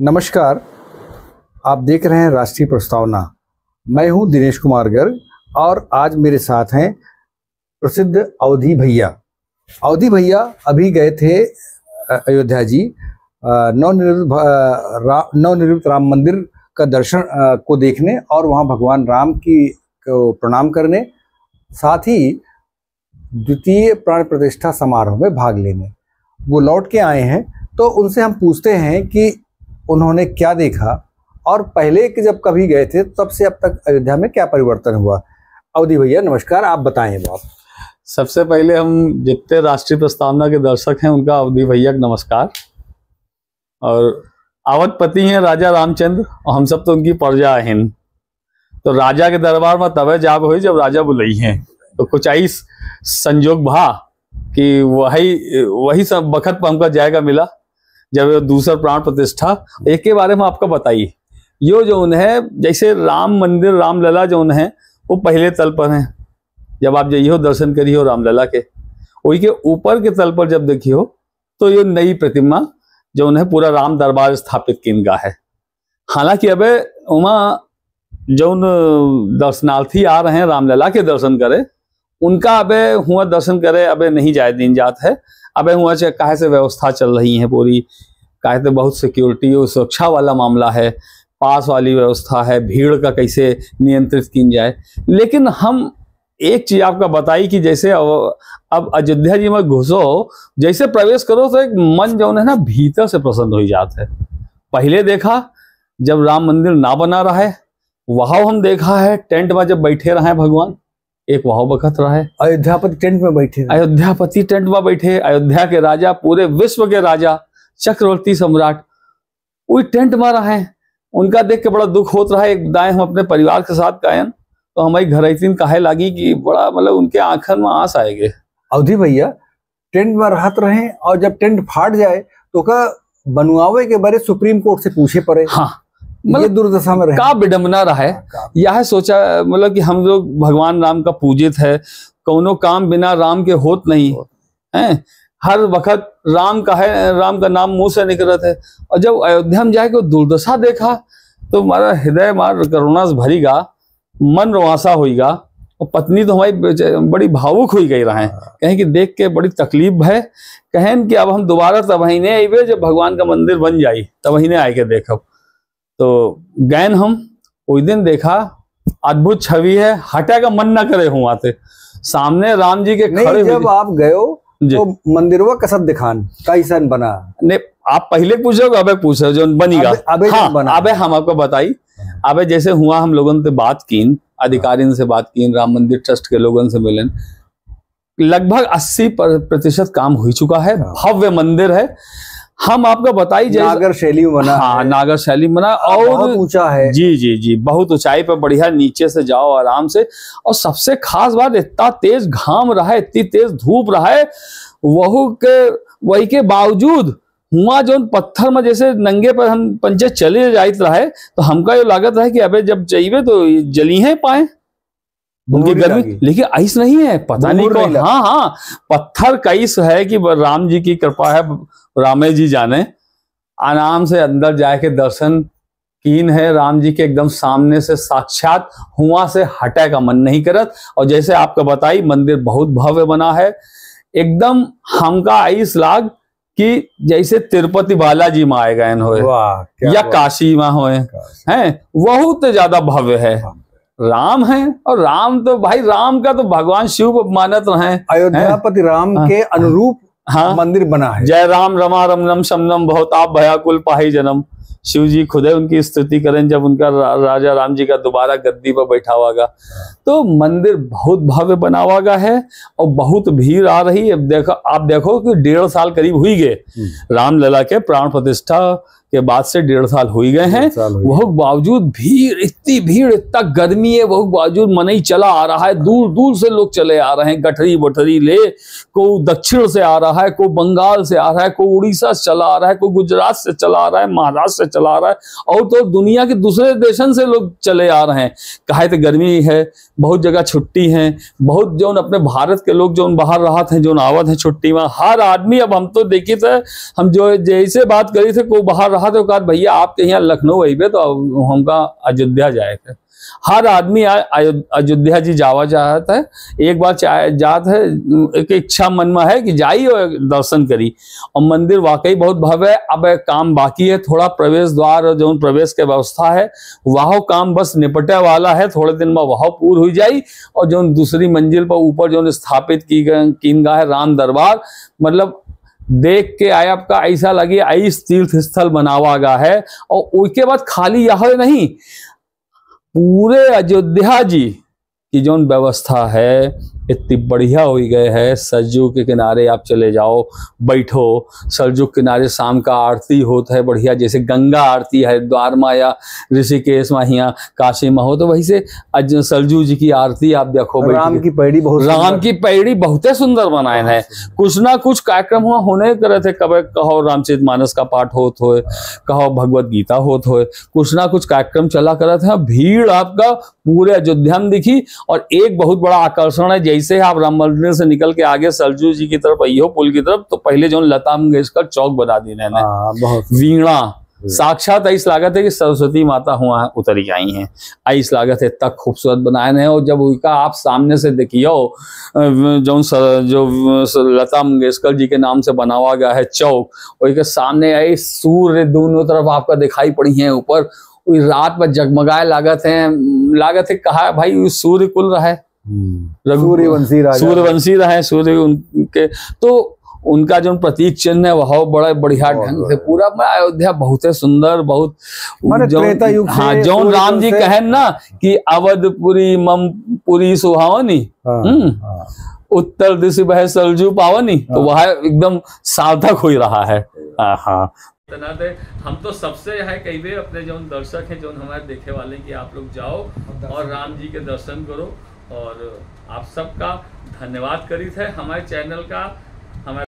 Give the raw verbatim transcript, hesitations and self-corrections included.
नमस्कार, आप देख रहे हैं राष्ट्रीय प्रस्तावना। मैं हूं दिनेश कुमार गर्ग और आज मेरे साथ हैं प्रसिद्ध अवधी भैया। अवधी भैया अभी गए थे, अ, अयोध्या जी, अ, नवनिर्मित भ-, अ, रा-, नवनिर्मित राम मंदिर का दर्शन, अ, को देखने और वहाँ भगवान राम की, को प्रणाम करने, साथ ही द्वितीय प्राण प्रतिष्ठा समारोह में भाग लेने। वो लौट के आए हैं, तो उनसे हम पूछते हैं कि उन्होंने क्या देखा और पहले कि जब कभी गए थे, तब से अब तक अयोध्या में क्या परिवर्तन हुआ। अवधी भैया, नमस्कार, आप बताएं अब आप। सबसे पहले हम जितने राष्ट्रीय प्रस्तावना के दर्शक हैं, उनका अवधी भैया का नमस्कार। और अवधपति हैं राजा रामचंद्र, और हम सब तो उनकी प्रजा हैं। तो राजा के दरबार में तबे जाब होई, जब राजा बुलइहें। तो कुछ ऐस संजोग भा कि वही, वही सब बखत पर हमका जाए का मिला, जब ये दूसर प्राण प्रतिष्ठा। एक के बारे में आपका बताई, यो जौन है, जैसे राम मंदिर, रामलला जौन है, वो पहले तल पर है। जब आप जइहो दर्शन करिहो रामलला के, वही के ऊपर के तल पर जब देखिहो, तो ये नई प्रतिमा जौन है, पूरा राम दरबार स्थापित किन गा है। हालांकि अबे उमा जौन दर्शनार्थी आ रहे हैं रामलला के दर्शन करे, उनका अबे हुआ दर्शन करे अबे नहीं जाए दीन जात है। अबे हुआ से काहे से व्यवस्था चल रही है पूरी, काहे तो बहुत सिक्योरिटी और सुरक्षा वाला मामला है, पास वाली व्यवस्था है, भीड़ का कैसे नियंत्रित किन जाए। लेकिन हम एक चीज आपका बताई कि जैसे अब, अब अयोध्या जी में घुसो, जैसे प्रवेश करो तो एक मन जौन है ना, भीतर से प्रसन्न हो जात है। पहले देखा, जब राम मंदिर ना बना रहा है, वहाँ हम देखा है टेंट में जब बैठे रहे भगवान, एक वहाँ बखत रहा है। अयोध्यापति टेंट में बैठे रहे। अयोध्यापति टेंट में बैठे, अयोध्या के राजा, पूरे विश्व के राजा, चक्रवर्ती सम्राट, वही टेंट में रहे। उनका देख के बड़ा दुख होत रहा। एक दाएं हम अपने परिवार के साथ गयन, तो हमारी घर इतनी कहे लागी कि बड़ा, मतलब, उनके आंखन में आंस आए गए। अवधी भैया, टेंट में रहत रहे और जब टेंट फाट जाए, तो का बनवावे के बारे सुप्रीम कोर्ट से पूछे पड़े। हाँ, ये मतलब, दुर्दशा में रहे। का विडंबना रहा है। हाँ, का यह सोचा, मतलब, कि हम लोग भगवान राम का पूजित है, कौनो काम बिना राम के होत नहीं होत। हैं, हर वक्त राम का है, राम का नाम मुंह से निकलत है। और जब अयोध्या में जाके वो दुर्दशा देखा, तो हमारा हृदय मार करुणा से भरी गा, मन रोआसा होई गा। और पत्नी तो हमारी बेच-, बड़ी भावुक हुई गई रहे, हाँ। कहें कि देख के बड़ी तकलीफ है। कहें कि अब हम दोबारा तबहिने अइबे, जब भगवान का मंदिर बन जाई, तबहिने आए के देखब। तो गैन हम, उस दिन देखा, अद्भुत छवि है, हटे का मन ना करे हुआ थे। सामने राम जी के नहीं, खड़े हुए जब आप गयो, जी। तो मंदिरवा कसत दिखान, कैसन बना? ने, आप पहले पूछो, अबे पूछो, जो बनी गा। अबे, अबे जो हाँ, बना। अबे हम आपको बताई, हाँ। अबे जैसे हुआ, हम लोगन से बात कीन, अधिकारिन से बात कीन, राम मंदिर ट्रस्ट के लोगन से मिलन, लगभग अस्सी पर-, प्रतिशत काम हो चुका है। हाँ। भव्य मंदिर है। हम आपको बताई, जैसे नागर शैली में बना हाँ, है। नागर शैली में बना हाँ, और बहुत ऊंचा है। जी, जी, जी, बहुत ऊंचाई पर, बढ़िया, नीचे से जाओ आराम से। और सबसे खास बात, इतना तेज घाम रहा है, इतनी तेज धूप रहा है, वहू के, वही के बावजूद हुआ जौन पत्थर में जैसे नंगे पर हम पंचे चले जाइत रहे, तो हमका ये लागत रहे कि अबे जब जाइबे तो जली है पाए। उनकी बूढ़ी गर्मी, लागी। लेकिन आइस नहीं है, पता नहीं बूढ़ी कौन। लागी। हाँ, हाँ, पत्थर का आइस है कि ब-, राम जी की कृपा है, रामे जी जाने। आराम से अंदर जाके दर्शन कीन है राम जी के एकदम सामने से, साक्षात हुआ से हटे का मन नहीं करत। और जैसे आपको बताई, मंदिर बहुत भव्य बना है, एकदम हमका आइस लाग कि जैसे तिरुपति बालाजी में आए गए होए, वाह, क्या या बात। काशी में होए, काशी। हैं, बहुत ज्यादा भव्य है। भव्य। राम है, और राम तो, भाई, राम का तो भगवान शिव को मानत रहे हैं। अयोध्यापति राम हाँ। के अनुरूप हाँ। मंदिर बना है। जय राम रमा रमनम शमनम बहुत आप भयाकुल पाही जन्म। शिव जी खुदे उनकी स्तुति करें जब उनका रा-, राजा राम जी का दोबारा गद्दी पर बैठावा गा। तो मंदिर बहुत भव्य बनावा गा है और बहुत भीड़ आ रही है। अब देखो, आप देखो कि डेढ़ साल करीब हुई गए हम्म। रामलला के प्राण प्रतिष्ठा के बाद से डेढ़ साल हुई गए हैं। डेढ़ साल हुई वह गए। बावजूद भीड़, इतनी भीड़, इतना गर्मी है, वह बावजूद मनई चला आ रहा है, दूर दूर से लोग चले आ रहे हैं, गठरी बठरी ले, को दक्षिण से आ रहा है, को बंगाल से आ रहा है, को उड़ीसा से चला आ रहा है, को गुजरात से चला आ रहा है, महाराष्ट्र से चला आ रहा है, और तो दुनिया के दूसरे देशन से लोग चले आ रहे हैं। काहे तो गर्मी है, बहुत जगह छुट्टी है, बहुत जौन अपने भारत के लोग जौन बाहर रहत हैं, जौन आवत हैं छुट्टी में, हर आदमी, अब हम तो देखी थे, हम जो जैसे बात करी थे, को बाहर हाँ, तो कहा, "भैया, आपके यहाँ लखनऊ अइबे, तो अब हमका अयोध्या जाए के।" हर आदमी आ-, अयो-, अयोध्या जी जावा चाहत है, एक बार चाहे जात है, एक इच्छा मन में है कि जाई और दर्शन करी। और मंदिर वाकई बहुत भव्य है। अब काम बाकी है, थोड़ा प्रवेश द्वार और जौन प्रवेश के व्यवस्था है, वह काम बस निपटे वाला है, थोड़े दिन में वह पूर हुई जाई। और जौन दूसरी मंजिल पर ऊपर जौन स्थापित की गए, कीन गा है राम दरबार, मतलब, देख के आए आपका ऐसा लगे, ऐस तीर्थ स्थल बनावा गा है। और उसके बाद खाली यह नहीं, पूरे अयोध्या जी की जौन व्यवस्था है, इतनी बढ़िया हुई गए है। सरजू के किनारे आप चले जाओ, बैठो, सरजू के किनारे शाम का आरती होत है बढ़िया, जैसे गंगा आरती है द्वार मा या ऋषिकेश मा, हियाँ काशी मा हो, तो वैसे अज-, सरजू जी की आरती आप देखो, बैठ राम के। की पैड़ी बहुत राम सुंदर। की पैड़ी बहुते सुंदर बनाए बहुत है। सुंदर। कुछ ना कुछ कार्यक्रम हुआ होने करे थे, कबे कहो रामचरित मानस का पाठ होत होए, कहो भगवत गीता होत होए, कुछ ना कुछ कार्यक्रम चला करत है। भीड़ आपका पूरे अयोध्या में दिखी। और एक बहुत बड़ा आकर्षण है, जैसे आप राम मंदिर से निकल के आगे सरजू जी की तरफ, अइहो पुल की तरफ, तो पहले जौन लता मंगेशकर चौक बना दी इन्होंने। हाँ, बहुत। वीणा, हम्म। साक्षात ऐस लागत है कि सरस्वती माता हुआ उतरी आई हैं। ऐस लागत है, इतना खूबसूरत बनाए हैं। और जब उनका आप सामने से देखियो, अ, जौन स-, जो स-, लता मंगेशकर जी के नाम से बनावा गया है चौक, वही के सामने आई सूर्य दोनों तरफ आपका दिखाई पड़ी हैं ऊपर, वही रात में जगमगाए लागत है, लागत है कहा भाई वो सूर्य कुल रहा है। हम्म। रघु-, सूर्यवंशी राजा। सूर्यवंशी रहे, सूर्य उनके, तो उनका जो प्रतीक चिन्ह है, वह बड़ा बढ़िया बहुत ढंग से बढ़िया। पूरा, मैं, अयोध्या बहुते सुंदर, बहुत माने जो, त्रेता युग से हाँ, जौन पूरे राम जी से कहें ना कि "अवधपुरी मम पुरी सुहावनी", हाँ, हम्म, हाँ। "उत्तर दिशि बहे सरजू पावनी", तो हाँ। वह एकदम सार्थक हो ही रहा है। हाँ, हाँ। इतना दे, हम तो सबसे है कहिबे अपने जौन दर्शक हैं, जौन हमारे देखे वाले हैं कि आप लोग जाओ और दर्शन और राम करो। जी के दर्शन करो। और आप सबका धन्यवाद करीत है हमारे चैनल का, हमारे